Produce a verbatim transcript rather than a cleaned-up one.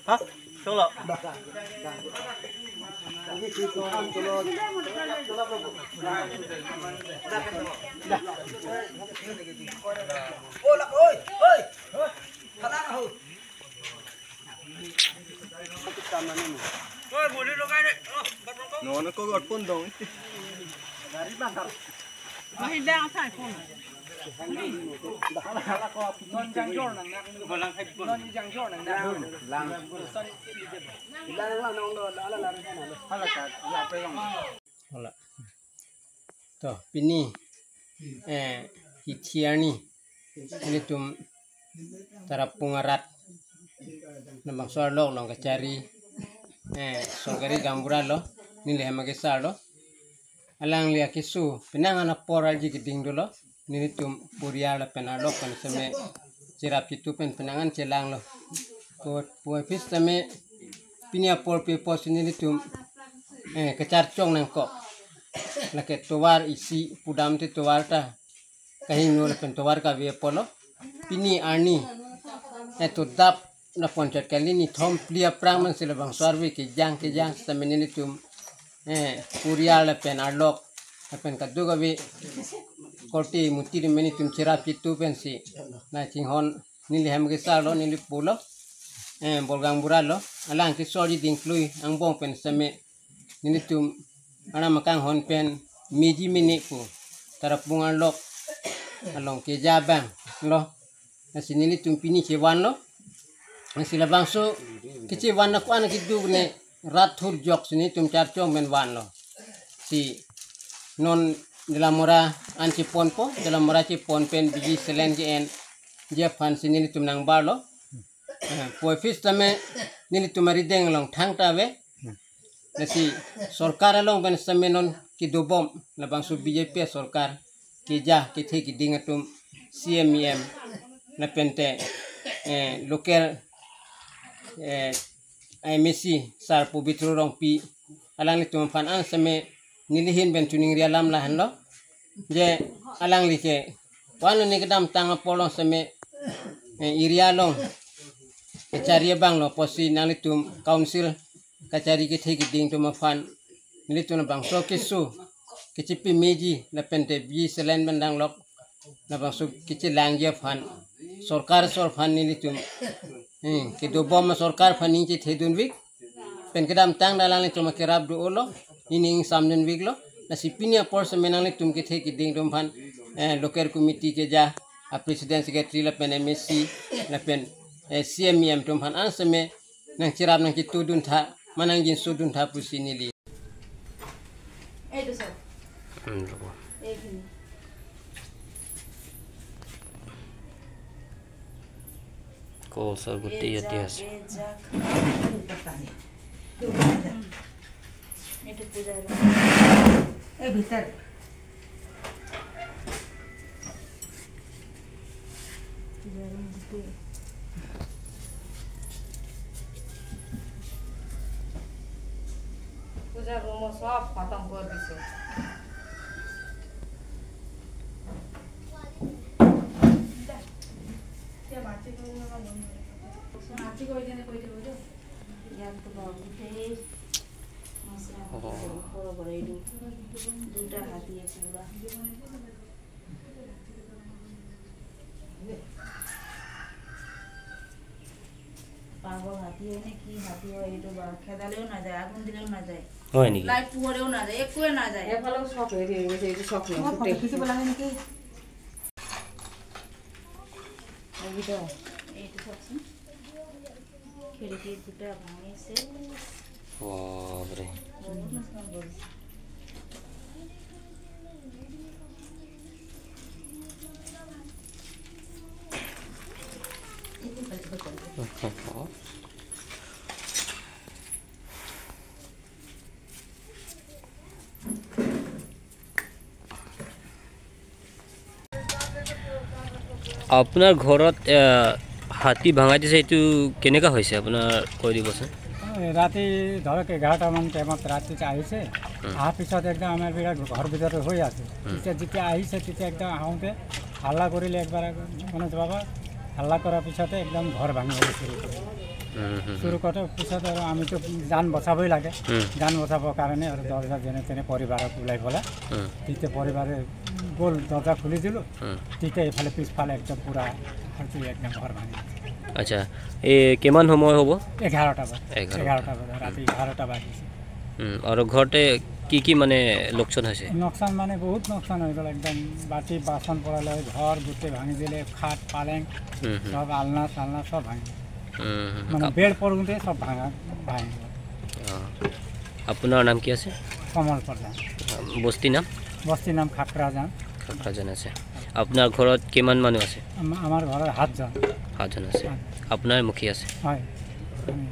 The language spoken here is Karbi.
Ha? Cholo. Nono ko got pon dong. Hala. To, pini, eh, hithi arni, nelitum Tarapung arat, labangso arlok along kachari, eh, sorkari gaonbura lo, neli hem akesar lo. Alangli akeso, penang an apor arji keding dolo, nelitum porial lapen arlok pen seme cherap chitu pen penang an chelanglo. Ko, puvoiphit seme pini apor pi apotsi nelitum, eh, kacharchong nangkok. Lake tovar isi pudam te tovar ta kahingno lapen tovar kave apotlo. Pini arni, eh, to dap na ponchot kali ni thom phli aphrang mansi labangso arve kejang kejang sitame nelitum, eh, porial lapen arlok lapen kadokave korte muti ri nelitum cherap chitu pensi na chinghon, neli hem akesar lo, neli po lo, eh, bor gaonbura lo, alang keso arji dingklui angbong pen seme nelitum aram akanghon pen meji mene pu Tarapung arlok along keja abang lo. Lasi nelitum pini chevanlo. Lasi labangso kechevan ako-an keduk ne rat thur jok si nelitum charchong pen vanlo. Si non Dolamara an cheponpo, Dolamara chepon pen biji selen ke-enji aphan si nelitum nangbarlo. Eh, puvoiphit sitame nelitum arideng along thangta ave. Lasi sorkar along pen sitame non kedobom labangso B J P sorkar keja kethe keding atum C M E M lapen te, eh, local, eh, M A C sar Pobitro Rongpi alanglitum aphan an sitame neli ahin pen choningri alam lahenlo. Je alangli ke wan ne kedamtang apor along sitame, eh, area along kachari abang lo apotsi nanglitum council kachari kethe keding atum aphan nelitum labangso keso kechepi meji lapen te biji selen pen danglok labangso kechelangji aphan sorkar asor aphan nelitum, hmm, kedobom sorkar aphan ning chethedunvik. Pen kedamtang ta alanglitum akerap do-olo, ining samdunviklo. Lasi pini apor seme nanglitum kethe keding atum aphan, eh, local committee keja a president secretary lapen M A C lapen, eh, C M E M atum aphan an seme nangcherap nangchitudun tha, ma nangjinsodun tha pusi neli. এই তো স্যার। হুম, রব। এইখানে। Call sir করতে এই ইয়াতে যাক, আছে। এই যাক। এটা পূজা রুম। এই ভিতর। পূজা রুম সব খতম করে দিছে। ইয়াত তো বাবুতে মশলা ও। বড় বড় এই দু-, দুটা হাতি আছে পুরা। পাগল হাতী হয় নে কি হাতী হয়, এইটো বা খেদালেও নাযায়, আগুন দিলেও নাযায়। হয় নেকি? লাইট পোহৰেও নাযায়, একোৱে নাযায়। এফালেও চক হেৰি হৈ গৈছে, এইটো চক মই ফটো খিচিব লাগে নেকি? এইটো। এইটো চাওকচোন। খিৰিকী দুটা ভাঙিছে। বাপৰে। বহুত লোকচান কৰিছে। আপোনাৰ ঘৰত, এ, হাতী ভাঙাই দিছে, এইটো কেনেকা হৈছে আপোনাৰ, কৈ দিবচোন। এই ৰাতি ধৰক এঘাৰটামান টাইমত ৰাতি আহিছে। উম। অহাৰ পিছত একদম আমাৰ বিৰাট ঘৰ ভিতৰত হৈ আছে। উম। তেতিয়া যেতিয়া আহিছে, তেতিয়া একদম আহোঁতে হাল্লা কৰিলে একবাৰ, মানে বাবা হাল্লা কৰাৰ পিছতে একদম ঘৰ ভাঙি চুৰ কৰিলে। উম, হুম, চুৰ হুম। কৰাৰ পিছত আৰু আমিতো জান বচাবই লাগে। উম। জান বচাবৰ কাৰণে আৰু দৰ্জা যেনে তেনে পৰিবাৰক ওলাই পেলাই উম, তেতিয়া পৰিবাৰে গ'ল, দৰ্জা খুলি দিলোঁ। উম। তেতিয়া এইফালে পিছফালে একদম পূৰা হয়তো একদম ঘৰ ভাঙি দিছে। আচ্ছা, এই কিমান সময় হ'ব? এঘাৰটা বজাত। এঘাৰটা। এঘাৰটা বজাত, ৰাতি এঘাৰটা বাজিছে। উম, আৰু ঘৰতে কি কি মানে লোকচান হৈছে? লোকচান মানে বহুত লোকচান হৈ গ'ল, একদম বাটি বাচন পৰা লৈ ঘৰ গোটেই ভাঙি দিলে, খাট পালেং উম, হুম। সব, আলনা চালনা সব ভাঙি দিলে। উম, হুম। মানে আপ- বেড পৰ্যন্তই সব ভাঙা ভাঙি গ'ল। অ। আপোনাৰ নাম কি আছে? কমল প্ৰধান। বস্তি নাম? বস্তিৰ নাম খাকৰাজান। খাকৰাজান আছে। আপোনাৰ ঘৰত কিমান মানুহ আছে? আমা- আমাৰ ঘৰৰ সাতজন। সাতজন আছে। আপোনাৰ মুখী আছে? হয়, আমি